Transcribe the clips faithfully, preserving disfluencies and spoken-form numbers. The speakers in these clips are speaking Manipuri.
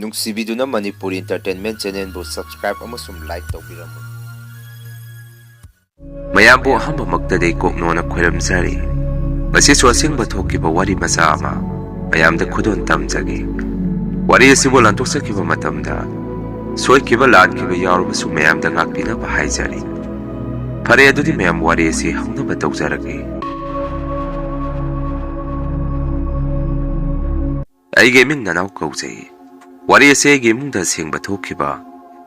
ꯅꯨꯡꯁꯤꯕꯤꯗꯨꯅ ꯃꯅꯤꯄꯨꯔꯤ Entertainment Channelꯕꯨ subscribe ꯑꯃꯁꯨꯡ like ꯇꯧꯕꯤꯔꯝꯃꯨ꯫ ꯃꯌꯥꯝꯕꯨ ꯑꯍꯥꯟꯕꯃꯛꯇꯗꯤ ꯀꯣꯛꯅꯣꯅ ꯈꯣꯏꯔꯝꯖꯔꯤ꯫ ꯃꯁꯤꯁꯨ ꯑꯁꯦꯡꯕ ꯊꯣꯛꯈꯤꯕ ꯋꯥꯔꯤ ꯃꯆꯥ ꯑꯃ ꯃꯌꯥꯝꯗ ꯈꯨꯗꯣꯜ ꯇꯝꯖꯒꯦ꯫ ꯋꯥꯔꯤ ꯑꯁꯤꯕꯨ ꯂꯥꯟꯊꯣꯛꯆꯈꯤꯕ ꯃꯇꯝꯗ ꯁꯣꯏꯈꯤꯕ ꯂꯥꯟꯈꯤꯕ ꯌꯥꯎꯔꯕꯁꯨ ꯃꯌꯥꯝꯗ ꯉꯥꯛꯄꯤꯅꯕ ꯍꯥꯏꯖꯔꯤ꯫ ꯐꯔꯦ, ꯑꯗꯨꯗꯤ ꯃꯌꯥꯝ ꯋꯥꯔꯤ ꯑꯁꯤ ꯍꯧꯅꯕ ꯇꯧꯖꯔꯒꯦ꯫ ꯑꯩꯒꯤ ꯏꯃꯤꯡ ꯅꯅꯥꯎ ꯀꯧꯖꯩ꯫ ꯋꯥꯔꯤ ꯑꯁꯤ ꯑꯩꯒꯤ ꯏꯃꯨꯡꯗ ꯑꯁꯦꯡꯕ ꯊꯣꯛꯈꯤꯕ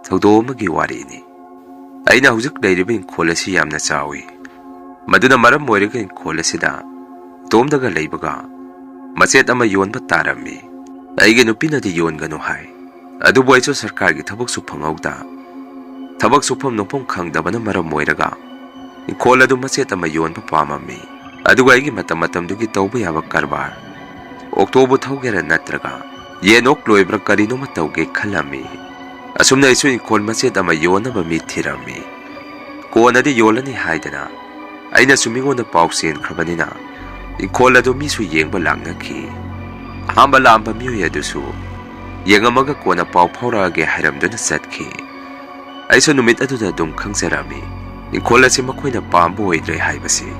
ꯊꯧꯗꯣꯛ ꯑꯃꯒꯤ ꯋꯥꯔꯤꯅꯤ꯫ ꯑꯩꯅ ꯍꯧꯖꯤꯛ ꯂꯩꯔꯤꯕ ꯏꯪꯈꯣꯜ ꯑꯁꯤ ꯌꯥꯝꯅ ꯆꯥꯎꯏ꯫ ꯃꯗꯨꯅ ꯃꯔꯝ ꯑꯣꯏꯔꯒ ꯏꯪꯈꯣꯜ ꯑꯁꯤꯗ ꯏꯇꯣꯝꯗꯒ ꯂꯩꯕꯒ ꯃꯆꯦꯠ ꯑꯃ ꯌꯣꯟꯕ ꯇꯥꯔꯝꯃꯤ꯫ ꯑꯩꯒꯤ ꯅꯨꯄꯤꯅꯗꯤ ꯌꯣꯟꯒꯅꯨ ꯍꯥꯏ꯫ ꯑꯗꯨꯕꯨ ꯑꯩꯁꯨ ꯁꯔꯀꯥꯔꯒꯤ ꯊꯕꯛꯁꯨ ꯐꯪꯍꯧꯗ, ꯊꯕꯛ ꯁꯨꯐꯝ ꯅꯣꯝꯐꯝ ꯈꯪꯗꯕꯅ ꯃꯔꯝ ꯑꯣꯏꯔꯒ ꯏꯪꯈꯣꯜ ꯑꯗꯨ ꯃꯆꯦꯠ ꯑꯃ ꯌꯣꯟꯕ ꯄꯥꯝꯃꯝꯃꯤ꯫ ꯑꯗꯨꯒ ꯑꯩꯒꯤ ꯃꯇꯝ ꯃꯇꯝꯗꯨꯒꯤ ꯇꯧꯕ ꯌꯥꯕ ꯀꯔꯕꯥꯔ, ꯑꯣꯛꯇꯣꯕꯨ ꯊꯧꯒꯦꯔꯥ ꯅꯠꯇ꯭ꯔꯒ ꯌꯦꯟ ꯑꯣꯛ ꯂꯣꯏꯕ꯭ꯔꯥ ꯀꯔꯤꯅꯣꯃ ꯇꯧꯒꯦ ꯈꯜꯂꯝꯃꯤ꯫ ꯑꯁꯨꯝꯅ ꯑꯩꯁꯨ ꯏꯪꯈꯣꯜ ꯃꯆꯦꯠ ꯑꯃ ꯌꯣꯟꯅꯕ ꯃꯤ ꯊꯤꯔꯝꯃꯤ꯫ ꯀꯣꯟꯅꯗꯤ ꯌꯣꯜꯂꯅꯤ ꯍꯥꯏꯗꯅ ꯑꯩꯅꯁꯨ ꯃꯤꯉꯣꯟꯗ ꯄꯥꯎ ꯆꯦꯟꯈ꯭ꯔꯕꯅꯤꯅ ꯏꯪꯈꯣꯜ ꯑꯗꯨ ꯃꯤꯁꯨ ꯌꯦꯡꯕ ꯂꯥꯛꯅꯈꯤ꯫ ꯑꯍꯥꯟꯕ ꯂꯥꯛꯑꯝꯕ ꯃꯤꯑꯣꯏ ꯑꯗꯨꯁꯨ ꯌꯦꯡꯉꯝꯃꯒ ꯀꯣꯟꯅ ꯄꯥꯎ ꯐꯥꯎꯔꯛꯑꯒꯦ ꯍꯥꯏꯔꯝꯗꯨꯅ ꯆꯠꯈꯤ꯫ ꯑꯩꯁꯨ ꯅꯨꯃꯤꯠ ꯑꯗꯨꯗ ꯑꯗꯨꯝ ꯈꯪꯖꯔꯝꯃꯤ, ꯏꯪꯈꯣꯜ ꯑꯁꯤ ꯃꯈꯣꯏꯅ ꯄꯥꯝꯕ ꯑꯣꯏꯗ꯭ꯔꯦ ꯍꯥꯏꯕꯁꯤ꯫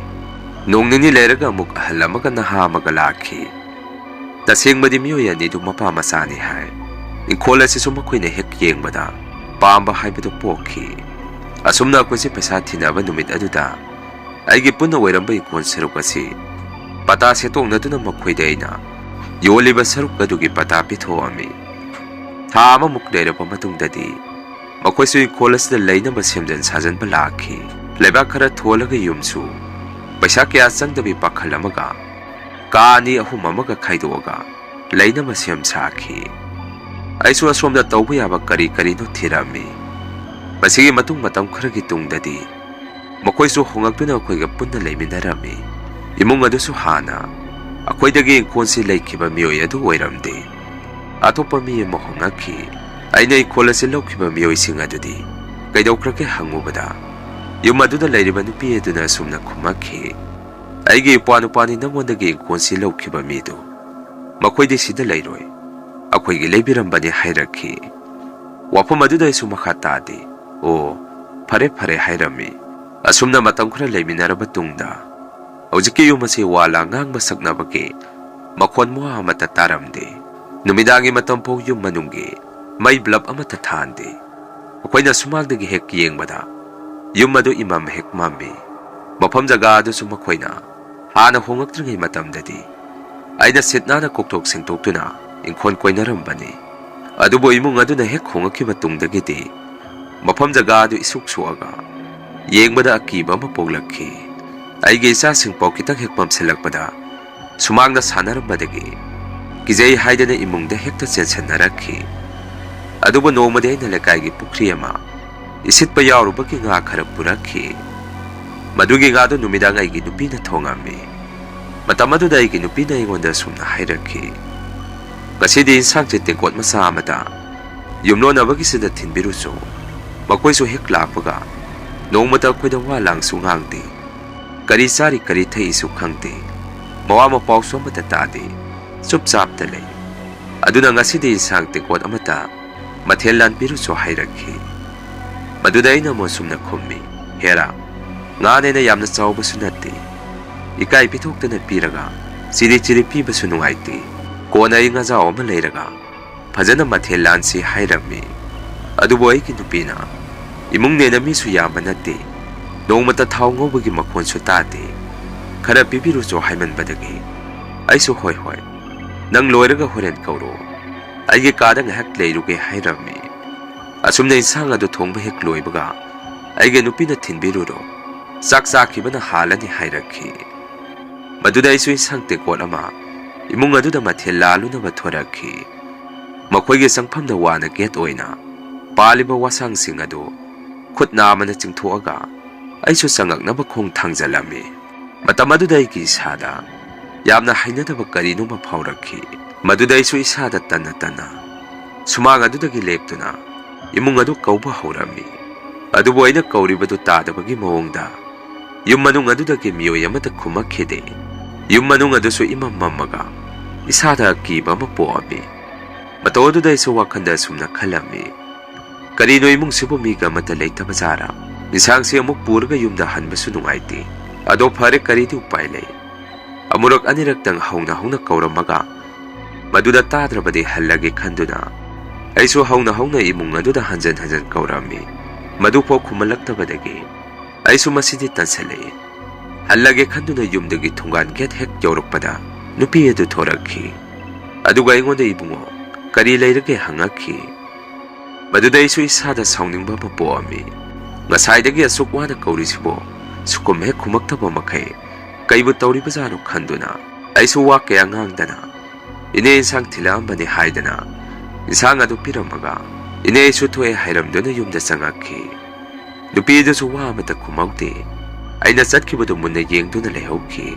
ꯅꯣꯡ ꯅꯤꯅꯤ ꯂꯩꯔꯒ ꯑꯃꯨꯛ ꯑꯍꯜ ꯑꯃꯒ ꯅꯍꯥ ꯑꯃꯒ ꯂꯥꯛꯈꯤ꯫ ꯇꯁꯦꯡꯕꯗꯤ ꯃꯤꯑꯣꯏ ꯑꯅꯤꯗꯨ ꯃꯄꯥ ꯃꯆꯥꯅꯤ ꯍꯥꯏ꯫ ꯏꯪꯈꯣꯜ ꯑꯁꯤꯁꯨ ꯃꯈꯣꯏꯅ ꯍꯦꯛ ꯌꯦꯡꯕꯗ ꯄꯥꯝꯕ ꯍꯥꯏꯕꯗꯨ ꯄꯣꯛꯈꯤ꯫ ꯑꯁꯨꯝꯅ ꯑꯩꯈꯣꯏꯁꯦ ꯄꯩꯁꯥ ꯊꯤꯅꯕ ꯅꯨꯃꯤꯠ ꯑꯗꯨꯗ ꯑꯩꯒꯤ ꯄꯨꯟꯅ ꯑꯣꯏꯔꯝꯕ ꯏꯪꯈꯣꯜ ꯁꯔꯨꯛ ꯑꯁꯤ ꯄꯇꯥ ꯁꯦꯠꯇꯣꯛꯅꯗꯨꯅ ꯃꯈꯣꯏꯗ ꯑꯩꯅ ꯌꯣꯜꯂꯤꯕ ꯁꯔꯨꯛ ꯑꯗꯨꯒꯤ ꯄꯇꯥ ꯄꯤꯊꯣꯛꯑꯝꯃꯤ꯫ ꯊꯥ ꯑꯃꯃꯨꯛ ꯂꯩꯔꯕ ꯃꯇꯨꯡꯗꯗꯤ ꯃꯈꯣꯏꯁꯨ ꯏꯪꯈꯣꯜ ꯑꯁꯤꯗ ꯂꯩꯅꯕ ꯁꯦꯝꯖꯤꯟ ꯁꯥꯖꯤꯟꯕ ꯂꯥꯛꯈꯤ꯫ ꯂꯩꯕꯥꯛ ꯈꯔ ꯊꯣꯜꯂꯒ ꯌꯨꯝꯁꯨ ꯄꯩꯁꯥ ꯀꯌꯥ ꯆꯪꯗꯕꯤ ꯄꯥꯈꯜ ꯑꯃꯒ ꯀꯥ ꯑꯅꯤ ꯑꯍꯨꯝ ꯑꯃꯒ ꯈꯥꯏꯗꯣꯛꯑꯒ ꯂꯩꯅꯕ ꯁꯦꯝ ꯁꯥꯈꯤ꯫ ꯑꯩꯁꯨ ꯑꯁꯣꯝꯗ ꯇꯧꯕ ꯌꯥꯕ ꯀꯔꯤ ꯀꯔꯤꯅꯣ ꯊꯤꯔꯝꯃꯤ꯫ ꯃꯁꯤꯒꯤ ꯃꯇꯨꯡ ꯃꯇꯝ ꯈꯔꯒꯤ ꯇꯨꯡꯗꯗꯤ ꯃꯈꯣꯏꯁꯨ ꯍꯣꯡꯂꯛꯇꯨꯅ ꯑꯩꯈꯣꯏꯒ ꯄꯨꯟꯅ ꯂꯩꯃꯤꯟꯅꯔꯝꯃꯤ꯫ ꯏꯃꯨꯡ ꯑꯗꯨꯁꯨ ꯍꯥꯟꯅ ꯑꯩꯈꯣꯏꯗꯒꯤ ꯏꯪꯈꯣꯜꯁꯤ ꯂꯩꯈꯤꯕ ꯃꯤꯑꯣꯏ ꯑꯗꯨ ꯑꯣꯏꯔꯝꯗꯦ꯫ ꯑꯇꯣꯞꯄ ꯃꯤ ꯑꯃ ꯍꯣꯡꯂꯛꯈꯤ꯫ ꯑꯩꯅ ꯏꯪꯈꯣꯜ ꯑꯁꯤ ꯂꯧꯈꯤꯕ ꯃꯤꯑꯣꯏꯁꯤꯡ ꯑꯗꯨꯗꯤ ꯀꯩꯗꯧꯈ꯭ꯔꯒꯦ ꯍꯪꯉꯨꯕꯗ, ꯌꯨꯝ ꯑꯗꯨꯗ ꯂꯩꯔꯤꯕ ꯅꯨꯄꯤ ꯑꯗꯨꯅ ꯑꯁꯨꯝꯅ ꯈꯨꯝꯃꯛꯈꯤ, "ꯑꯩꯒꯤ ꯏꯄ꯭ꯋꯥ ꯅꯨꯄꯥꯅꯤ ꯅꯪꯉꯣꯟꯗꯒꯤ ꯏꯪꯈꯣꯜꯁꯤ ꯂꯧꯈꯤꯕ ꯃꯤꯗꯨ꯫ ꯃꯈꯣꯏꯗꯤ ꯁꯤꯗ ꯂꯩꯔꯣꯏ꯫ ꯑꯩꯈꯣꯏꯒꯤ ꯂꯩꯕꯤꯔꯝꯕꯅꯤ" ꯍꯥꯏꯔꯛꯈꯤ꯫ ꯋꯥꯐꯝ ꯑꯗꯨꯗ ꯑꯩꯁꯨ ꯃꯈꯥ ꯇꯥꯗꯦ꯫ "ꯑꯣ, ꯐꯔꯦ ꯐꯔꯦ" ꯍꯥꯏꯔꯝꯃꯤ꯫ ꯑꯁꯨꯝꯅ ꯃꯇꯝ ꯈꯔ ꯂꯩꯃꯤꯟꯅꯔꯕ ꯇꯨꯡꯗ ꯍꯧꯖꯤꯛꯀꯤ ꯌꯨꯝ ꯑꯁꯤ ꯋꯥ ꯂꯥꯡ ꯉꯥꯡꯕ ꯁꯛꯅꯕꯒꯤ ꯃꯈꯣꯟ ꯃꯋꯥ ꯑꯃꯠꯇ ꯇꯥꯔꯝꯗꯦ꯫ ꯅꯨꯃꯤꯗꯥꯡꯒꯤ ꯃꯇꯝ ꯐꯥꯎ ꯌꯨꯝ ꯃꯅꯨꯡꯒꯤ ꯃꯩ ꯕ꯭ꯂꯕ ꯑꯃꯠꯇ ꯊꯥꯟꯗꯦ꯫ ꯑꯩꯈꯣꯏꯅ ꯁꯨꯃꯥꯡꯗꯒꯤ ꯍꯦꯛ ꯌꯦꯡꯕꯗ ꯌꯨꯝ ꯑꯗꯨ ꯏꯃꯝ ꯍꯦꯛ ꯃꯝꯃꯤ꯫ ꯃꯐꯝ ꯖꯒꯥ ꯑꯗꯨꯁꯨ ꯃꯈꯣꯏꯅ ꯍꯥꯟꯅ ꯍꯣꯡꯂꯛꯇ꯭ꯔꯤꯉꯩ ꯃꯇꯝꯗꯗꯤ ꯑꯩꯅ ꯁꯤꯠ ꯅꯥꯟꯅ ꯀꯣꯛꯊꯣꯛ ꯁꯦꯡꯗꯣꯛꯇꯨꯅ ꯏꯪꯈꯣꯜ ꯀꯣꯏꯅꯔꯝꯕꯅꯤ꯫ ꯑꯗꯨꯕꯨ ꯏꯃꯨꯡ ꯑꯗꯨꯅ ꯍꯦꯛ ꯍꯣꯡꯂꯛꯈꯤꯕ ꯇꯨꯡꯗꯒꯤꯗꯤ ꯃꯐꯝ ꯖꯒꯥ ꯑꯗꯨ ꯏꯁꯨꯛ ꯁꯣꯛꯑꯒ ꯌꯦꯡꯕꯗ ꯑꯀꯤꯕ ꯑꯃ ꯄꯣꯛꯂꯛꯈꯤ꯫ ꯑꯩꯒꯤ ꯏꯆꯥꯁꯤꯡ ꯄꯥꯎ ꯈꯤꯇꯪ ꯍꯦꯛ ꯄꯝꯁꯤꯜꯂꯛꯄꯗ ꯁꯨꯃꯥꯡꯗ ꯁꯥꯟꯅꯔꯝꯕꯗꯒꯤ ꯀꯤꯖꯩ ꯍꯥꯏꯗꯅ ꯏꯃꯨꯡꯗ ꯍꯦꯛꯇ ꯆꯦꯟꯁꯤꯟꯅꯔꯛꯈꯤ꯫ ꯑꯗꯨꯕꯨ ꯅꯣꯡꯃꯗꯤ ꯑꯩꯅ ꯂꯩꯀꯥꯏꯒꯤ ꯄꯨꯈ꯭ꯔꯤ ꯑꯃ ꯏꯁꯤꯠꯄ ꯌꯥꯎꯔꯨꯕꯒꯤ ꯉꯥ ꯈꯔ ꯄꯨꯔꯛꯈꯤ꯫ ꯃꯗꯨꯒꯤ ꯉꯥꯗꯨ ꯅꯨꯃꯤꯗꯥꯡ ꯑꯩꯒꯤ ꯅꯨꯄꯤꯅ ꯊꯣꯡꯉꯝꯃꯤ꯫ ꯃꯇꯝ ꯑꯗꯨꯗ ꯑꯩꯒꯤ ꯅꯨꯄꯤꯅ ꯑꯩꯉꯣꯟꯗ ꯑꯁꯨꯝꯅ ꯍꯥꯏꯔꯛꯈꯤ, "ꯉꯁꯤꯗꯤ ꯏꯟꯁꯥꯡꯁꯦ ꯇꯦꯡꯀꯣꯠ ꯃꯆꯥ ꯑꯃꯗ ꯌꯨꯝꯂꯣꯟꯅꯕꯒꯤꯁꯤꯗ ꯊꯤꯟꯕꯤꯔꯨꯆꯣ꯫ ꯃꯈꯣꯏꯁꯨ ꯍꯦꯛ ꯂꯥꯛꯄꯒ ꯅꯣꯡꯃꯇ ꯑꯩꯈꯣꯏꯗ ꯋꯥ ꯂꯥꯡꯁꯨ ꯉꯥꯡꯗꯦ꯫ ꯀꯔꯤ ꯆꯥꯔꯤ ꯀꯔꯤ ꯊꯛꯏꯁꯨ ꯈꯪꯗꯦ꯫ ꯃꯋꯥ ꯃꯄꯥꯎꯁꯨ ꯑꯃꯠꯇ ꯇꯥꯗꯦ꯫ ꯆꯨꯞꯆꯥꯞꯇ ꯂꯩ꯫ ꯑꯗꯨꯅ ꯉꯁꯤꯗꯤ ꯏꯟꯁꯥꯡ ꯇꯦꯡꯀꯣꯠ ꯑꯃꯇ ꯃꯊꯦꯜ ꯂꯥꯟꯕꯤꯔꯨꯆꯣ" ꯍꯥꯏꯔꯛꯈꯤ꯫ ꯃꯗꯨꯗ ꯑꯩꯅ ꯑꯃꯨꯛ ꯁꯨꯝꯅ ꯈꯨꯝꯃꯤ, "ꯍꯦꯔꯥ, ꯉꯥꯅꯦꯅ ꯌꯥꯝꯅ ꯆꯥꯎꯕꯁꯨ ꯅꯠꯇꯦ꯫ ꯏꯀꯥꯏ ꯄꯤꯊꯣꯛꯇꯅ ꯄꯤꯔꯒ ꯆꯤꯔꯤ ꯆꯤꯔꯤ ꯄꯤꯕꯁꯨ ꯅꯨꯡꯉꯥꯏꯇꯦ꯫ ꯀꯣꯟꯅ ꯑꯩ ꯉꯥꯖꯥꯎ ꯑꯃ ꯂꯩꯔꯒ ꯐꯖꯅ ꯃꯊꯦꯜ ꯂꯥꯟꯁꯤ" ꯍꯥꯏꯔꯝꯃꯤ꯫ ꯑꯗꯨꯕꯨ ꯑꯩꯒꯤ ꯅꯨꯄꯤꯅ, "ꯏꯃꯨꯡꯅꯦꯅ ꯃꯤꯁꯨ ꯌꯥꯝꯕ ꯅꯠꯇꯦ, ꯅꯣꯡꯃꯇ ꯊꯥꯎ ꯉꯧꯕꯒꯤ ꯃꯈꯣꯟꯁꯨ ꯇꯥꯗꯦ꯫ ꯈꯔ ꯄꯤꯕꯤꯔꯨꯆꯣ" ꯍꯥꯏꯃꯟꯕꯗꯒꯤ ꯑꯩꯁꯨ, "ꯍꯣꯏ ꯍꯣꯏ, ꯅꯪ ꯂꯣꯏꯔꯒ ꯍꯣꯔꯦꯟ ꯀꯧꯔꯣ꯫ ꯑꯩꯒꯤ ꯀꯥꯗ ꯉꯥꯏꯍꯥꯛ ꯂꯩꯔꯨꯒꯦ" ꯍꯥꯏꯔꯝꯃꯤ꯫ ꯑꯁꯨꯝꯅ ꯏꯟꯁꯥꯡ ꯑꯗꯨ ꯊꯣꯡꯕ ꯍꯦꯛ ꯂꯣꯏꯕꯒ ꯑꯩꯒꯤ ꯅꯨꯄꯤꯅ "ꯊꯤꯟꯕꯤꯔꯨꯔꯣ, ꯆꯥꯛ ꯆꯥꯈꯤꯕꯅ ꯍꯥꯜꯂꯅꯤ" ꯍꯥꯏꯔꯛꯈꯤ꯫ ꯃꯗꯨꯗ ꯑꯩꯁꯨ ꯏꯟꯁꯥꯡ ꯇꯦꯡꯀꯣꯠ ꯑꯃ ꯏꯃꯨꯡ ꯑꯗꯨꯗ ꯃꯊꯦꯜ ꯂꯥꯜꯂꯨꯅꯕ ꯊꯣꯔꯛꯈꯤ꯫ ꯃꯈꯣꯏꯒꯤ ꯆꯪꯐꯝꯗ ꯋꯥꯅ ꯒꯦꯠ ꯑꯣꯏꯅ ꯄꯥꯜꯂꯤꯕ ꯋꯥꯁꯥꯡꯁꯤꯡ ꯑꯗꯨ ꯈꯨꯠ ꯅꯥꯝꯃꯅ ꯆꯤꯡꯊꯣꯛꯑꯒ ꯑꯩꯁꯨ ꯆꯪꯉꯛꯅꯕ ꯈꯣꯡ ꯊꯥꯡꯖꯜꯂꯝꯃꯤ꯫ ꯃꯇꯝ ꯑꯗꯨꯗ ꯑꯩꯒꯤ ꯏꯁꯥꯗ ꯌꯥꯝꯅ ꯍꯩꯅꯗꯕ ꯀꯔꯤꯅꯣꯃ ꯐꯥꯎꯔꯛꯈꯤ꯫ ꯃꯗꯨꯗ ꯑꯩꯁꯨ ꯏꯁꯥꯗ ꯇꯟꯅ ꯇꯟꯅ ꯁꯨꯃꯥꯡ ꯑꯗꯨꯗꯒꯤ ꯂꯦꯞꯇꯨꯅ ꯏꯃꯨꯡ ꯑꯗꯨ ꯀꯧꯕ ꯍꯧꯔꯝꯃꯤ꯫ ꯑꯗꯨꯕꯨ ꯑꯩꯅ ꯀꯧꯔꯤꯕꯗꯨ ꯇꯥꯗꯕꯒꯤ ꯃꯑꯣꯡꯗ ꯌꯨꯝ ꯃꯅꯨꯡ ꯑꯗꯨꯗꯒꯤ ꯃꯤꯑꯣꯏ ꯑꯃꯠꯇ ꯈꯨꯝꯃꯛꯈꯤꯗꯦ꯫ ꯌꯨꯝ ꯃꯅꯨꯡ ꯑꯗꯨꯁꯨ ꯏꯃꯝ ꯃꯝꯃꯒ ꯏꯁꯥꯗ ꯑꯀꯤꯕ ꯑꯃ ꯄꯣꯛꯑꯝꯃꯤ꯫ ꯃꯇꯧ ꯑꯗꯨꯗ ꯑꯩꯁꯨ ꯋꯥꯈꯜꯗ ꯑꯁꯨꯝꯅ ꯈꯜꯂꯝꯃꯤ, "ꯀꯔꯤꯅꯣ ꯏꯃꯨꯡꯁꯤꯕꯨ ꯃꯤꯒ ꯑꯃꯠꯇ ꯂꯩꯇꯕ ꯖꯥꯠꯔꯥ? ꯏꯟꯁꯥꯡꯁꯤ ꯑꯃꯨꯛ ꯄꯨꯔꯒ ꯌꯨꯝꯗ ꯍꯟꯕꯁꯨ ꯅꯨꯡꯉꯥꯏꯇꯦ꯫ ꯑꯗꯣ ꯐꯔꯦ, ꯀꯔꯤꯗꯤ ꯎꯄꯥꯏ ꯂꯩ?" ꯑꯃꯨꯔꯛ ꯑꯅꯤꯔꯛꯇꯪ ꯍꯧꯅ ꯍꯧꯅ ꯀꯧꯔꯝꯃꯒ, ꯃꯗꯨꯗ ꯇꯥꯗ꯭ꯔꯕꯗꯤ ꯍꯜꯂꯒꯦ ꯈꯟꯗꯨꯅ, ꯑꯩꯁꯨ ꯍꯧꯅ ꯍꯧꯅ ꯏꯃꯨꯡ ꯑꯗꯨꯗ ꯍꯟꯖꯟ ꯍꯟꯖꯟ ꯀꯧꯔꯝꯃꯤ꯫ ꯃꯗꯨꯐꯥꯎ ꯈꯨꯝꯍꯜꯂꯛꯇꯕꯗꯒꯤ ꯑꯩꯁꯨ ꯃꯁꯤꯗꯤ ꯇꯟꯁꯤꯜꯂꯛꯏ꯫ ꯍꯜꯂꯒꯦ ꯈꯟꯗꯨꯅ ꯌꯨꯝꯗꯒꯤ ꯊꯣꯡꯒꯥꯟ ꯒꯦꯠ ꯍꯦꯛ ꯌꯧꯔꯛꯄꯗ ꯅꯨꯄꯤ ꯑꯗꯨ ꯊꯣꯔꯛꯈꯤ꯫ ꯑꯗꯨꯒ ꯑꯩꯉꯣꯟꯗ, "ꯏꯕꯨꯡꯉꯣ, ꯀꯔꯤ ꯂꯩꯔꯒꯦ?" ꯍꯪꯉꯛꯈꯤ꯫ ꯃꯗꯨꯗ ꯑꯩꯁꯨ ꯏꯁꯥꯗ ꯁꯥꯎꯅꯤꯡꯕ ꯑꯃ ꯄꯣꯛꯑꯝꯃꯤ꯫ ꯉꯁꯥꯏꯗꯒꯤ ꯑꯁꯨꯛ ꯋꯥꯅ ꯀꯧꯔꯤꯁꯤꯕꯨ ꯁꯨꯈꯨꯝ ꯍꯦꯛ ꯈꯨꯝꯃꯛꯇꯕ ꯃꯈꯩ ꯀꯩꯕꯨ ꯇꯧꯔꯤꯕꯖꯥꯠꯅꯣ ꯈꯟꯗꯨꯅ, ꯑꯩꯁꯨ ꯋꯥ ꯀꯌꯥ ꯉꯥꯡꯗꯅ, "ꯏꯅꯦ ꯏꯟꯁꯥꯡ ꯊꯤꯜꯂꯛꯑꯝꯕꯅꯤ" ꯍꯥꯏꯗꯅ ꯏꯟꯁꯥꯡ ꯑꯗꯨ ꯄꯤꯔꯝꯃꯒ, "ꯏꯅꯦ, ꯑꯩꯁꯨ ꯊꯣꯛꯑꯦ" ꯍꯥꯏꯔꯝꯗꯨꯅ ꯌꯨꯝꯗ ꯆꯪꯉꯛꯈꯤ꯫ ꯅꯨꯄꯤ ꯑꯗꯨꯁꯨ ꯋꯥ ꯑꯃꯠꯇ ꯈꯨꯝꯍꯧꯗꯦ꯫ ꯑꯩꯅ ꯆꯠꯈꯤꯕꯗꯨ ꯃꯨꯟꯅ ꯌꯦꯡꯗꯨꯅ ꯂꯩꯍꯧꯈꯤ꯫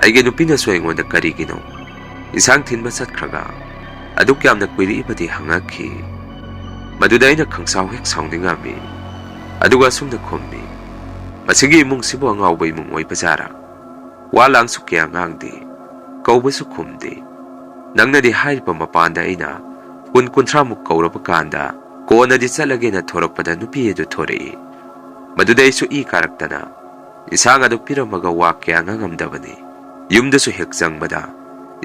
ꯑꯩꯒꯤ ꯅꯨꯄꯤꯅꯁꯨ ꯑꯩꯉꯣꯟꯗ ꯀꯔꯤꯒꯤꯅꯣ ꯏꯟꯁꯥꯡ ꯊꯤꯟꯕ ꯆꯠꯈ꯭ꯔꯒ ꯑꯗꯨꯛ ꯌꯥꯝꯅ ꯀꯨꯏꯔꯛꯏꯕꯗꯤ ꯍꯪꯉꯛꯈꯤ꯫ ꯃꯗꯨꯗ ꯑꯩꯅ ꯈꯪꯁꯥꯎ ꯍꯦꯛ ꯁꯥꯎꯅꯤꯡꯉꯝꯃꯤ꯫ ꯑꯗꯨꯒ ꯑꯁꯨꯝꯅ ꯈꯨꯝꯃꯤ, "ꯃꯁꯤꯒꯤ ꯏꯃꯨꯡꯁꯤꯕꯨ ꯑꯉꯥꯎꯕ ꯏꯃꯨꯡ ꯑꯣꯏꯕ ꯖꯥꯔꯥ?" ꯋꯥ ꯂꯥꯡꯁꯨ ꯀꯌꯥ ꯉꯥꯡꯗꯦ, ꯀꯧꯕꯁꯨ ꯈꯨꯝꯗꯦ꯫ ꯅꯪꯅꯗꯤ ꯍꯥꯏꯔꯤꯕ ꯃꯄꯥꯟꯗ ꯑꯩꯅ ꯀꯨꯟ ꯀꯨꯟꯊ꯭ꯔꯥꯃꯨꯛ ꯀꯧꯔꯕ ꯀꯥꯟꯗ, ꯀꯣꯟꯅꯗꯤ ꯆꯠꯂꯒꯦꯅ ꯊꯣꯔꯛꯄꯗ ꯅꯨꯄꯤ ꯑꯗꯨ ꯊꯣꯔꯛꯏ꯫ ꯃꯗꯨꯗ ꯑꯩꯁꯨ ꯏ ꯀꯥꯔꯛꯇꯅ ꯏꯟꯁꯥꯡ ꯑꯗꯨ ꯄꯤꯔꯝꯃꯒ ꯋꯥ ꯀꯌꯥ ꯉꯥꯡꯉꯝꯗꯕꯅꯤ꯫ ꯌꯨꯝꯗꯁꯨ ꯍꯦꯛ ꯆꯪꯕꯗ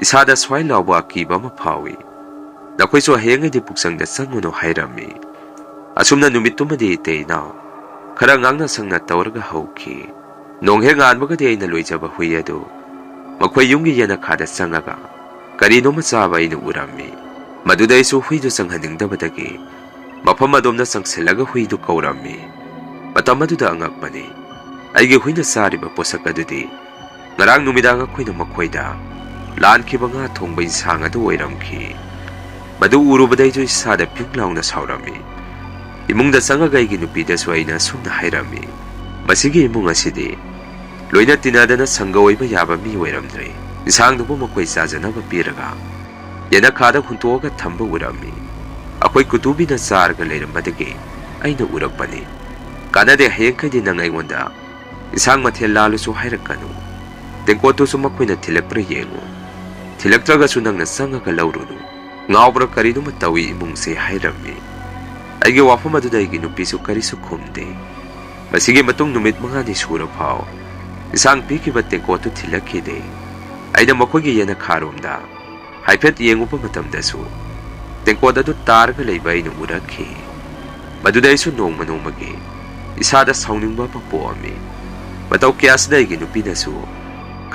ꯏꯁꯥꯗ ꯁ꯭ꯋꯥꯏ ꯂꯥꯎꯕ ꯑꯀꯤꯕ ꯑꯃ ꯐꯥꯎꯏ꯫ "ꯅꯈꯣꯏꯁꯨ ꯍꯌꯦꯡꯉꯩꯗꯤ ꯄꯨꯛꯆꯪꯗ ꯆꯪꯉꯨꯅꯨ" ꯍꯥꯏꯔꯝꯃꯤ꯫ ꯑꯁꯨꯝꯅ ꯅꯨꯃꯤꯠꯇꯨꯃꯗꯤ ꯏꯇꯩ ꯏꯅꯥꯎ ꯈꯔ ꯉꯥꯡꯅ ꯁꯪꯅ ꯇꯧꯔꯒ ꯍꯧꯈꯤ꯫ ꯅꯣꯡ ꯍꯦꯛ ꯉꯥꯟꯕꯒꯗꯤ ꯑꯩꯅ ꯂꯣꯏꯖꯕ ꯍꯨꯏ ꯑꯗꯨ ꯃꯈꯣꯏ ꯌꯨꯝꯒꯤ ꯌꯦꯅꯈꯥꯗ ꯆꯪꯉꯒ ꯀꯔꯤꯅꯣꯃ ꯆꯥꯕ ꯑꯩꯅ ꯎꯔꯝꯃꯤ꯫ ꯃꯗꯨꯗ ꯑꯩꯁꯨ ꯍꯨꯏꯗꯨ ꯆꯪꯍꯟꯅꯤꯡꯗꯕꯗꯒꯤ ꯃꯐꯝ ꯑꯗꯣꯝꯗ ꯆꯪꯁꯤꯜꯂꯒ ꯍꯨꯏꯗꯨ ꯀꯧꯔꯝꯃꯤ꯫ ꯃꯇꯝ ꯑꯗꯨꯗ ꯑꯉꯛꯄꯅꯤ, ꯑꯩꯒꯤ ꯍꯨꯏꯅ ꯆꯥꯔꯤꯕ ꯄꯣꯠꯁꯛ ꯑꯗꯨꯗꯤ ꯉꯔꯥꯡ ꯅꯨꯃꯤꯗꯥꯡ ꯑꯩꯈꯣꯏꯅ ꯃꯈꯣꯏꯗ ꯂꯥꯟꯈꯤꯕ ꯉꯥ ꯊꯣꯡꯕ ꯏꯟꯁꯥꯡ ꯑꯗꯨ ꯑꯣꯏꯔꯝꯈꯤ꯫ ꯃꯗꯨ ꯎꯔꯨꯕꯗ ꯑꯩꯁꯨ ꯏꯁꯥꯗ ꯐꯤꯡ ꯂꯥꯎꯅ ꯁꯥꯎꯔꯝꯃꯤ꯫ ꯏꯃꯨꯡꯗ ꯆꯪꯉꯒ ꯑꯩꯒꯤ ꯅꯨꯄꯤꯗꯁꯨ ꯑꯩꯅ ꯑꯁꯨꯝꯅ ꯍꯥꯏꯔꯝꯃꯤ, "ꯃꯁꯤꯒꯤ ꯏꯃꯨꯡ ꯑꯁꯤꯗꯤ ꯂꯣꯏꯅ ꯇꯤꯟꯅꯗꯅ ꯁꯪꯒ ꯑꯣꯏꯕ ꯌꯥꯕ ꯃꯤ ꯑꯣꯏꯔꯝꯗ꯭ꯔꯦ꯫ ꯏꯟꯁꯥꯡꯗꯨꯕꯨ ꯃꯈꯣꯏ ꯆꯥꯖꯅꯕ ꯄꯤꯔꯒ ꯌꯦꯅꯈꯥꯗ ꯍꯨꯟꯇꯣꯛꯑꯒ ꯊꯝꯕ ꯎꯔꯝꯃꯤ꯫ ꯑꯩꯈꯣꯏ ꯀꯨꯇꯨꯕꯤꯅ ꯆꯥꯔꯒ ꯂꯩꯔꯝꯕꯗꯒꯤ ꯑꯩꯅ ꯎꯔꯛꯄꯅꯤ꯫ ꯀꯥꯟꯅꯗꯦ, ꯍꯌꯦꯡꯈꯩꯗꯤ ꯅꯪ ꯑꯩꯉꯣꯟꯗ ꯏꯟꯁꯥꯡ ꯃꯊꯦꯜ ꯂꯥꯜꯂꯨꯁꯨ ꯍꯥꯏꯔꯛꯀꯅꯨ꯫ ꯇꯦꯡꯀꯣꯠꯇꯨꯁꯨ ꯃꯈꯣꯏꯅ ꯊꯤꯜꯂꯛꯄ꯭ꯔꯥ ꯌꯦꯡꯉꯨ꯫ ꯊꯤꯜꯂꯛꯇ꯭ꯔꯒꯁꯨ ꯅꯪꯅ ꯆꯪꯉꯒ ꯂꯧꯔꯨꯅꯨ꯫ "ꯉꯥꯎꯕ꯭ꯔꯥ ꯀꯔꯤꯅꯣꯃ ꯇꯧꯏ ꯏꯃꯨꯡꯁꯦ" ꯍꯥꯏꯔꯝꯃꯤ꯫ ꯑꯩꯒꯤ ꯋꯥꯐꯝ ꯑꯗꯨꯗ ꯑꯩꯒꯤ ꯅꯨꯄꯤꯁꯨ ꯀꯔꯤꯁꯨ ꯈꯨꯝꯗꯦ꯫ ꯃꯁꯤꯒꯤ ꯃꯇꯨꯡ ꯅꯨꯃꯤꯠ ꯃꯉꯥꯅꯤ ꯁꯨꯔ ꯐꯥꯎ ꯏꯟꯁꯥꯡ ꯄꯤꯈꯤꯕ ꯇꯦꯡꯀꯣꯠꯇꯨ ꯊꯤꯜꯂꯛꯈꯤꯗꯦ꯫ ꯑꯩꯅ ꯃꯈꯣꯏꯒꯤ ꯌꯦꯅꯈꯥꯔꯣꯝꯗ ꯍꯥꯏꯐꯦꯠ ꯌꯦꯡꯉꯨꯕ ꯃꯇꯝꯗꯁꯨ ꯇꯦꯡꯀꯣꯠ ꯑꯗꯨ ꯇꯥꯔꯒ ꯂꯩꯕ ꯑꯩꯅ ꯎꯔꯛꯈꯤ꯫ ꯃꯗꯨꯗ ꯑꯩꯁꯨ ꯅꯣꯡꯃ ꯅꯣꯡꯃꯒꯤ ꯏꯁꯥꯗ ꯁꯥꯎꯅꯤꯡꯕ ꯑꯃ ꯄꯣꯛꯑꯝꯃꯤ꯫ ꯃꯇꯧ ꯀꯌꯥꯁꯤꯗ ꯑꯩꯒꯤ ꯅꯨꯄꯤꯅꯁꯨ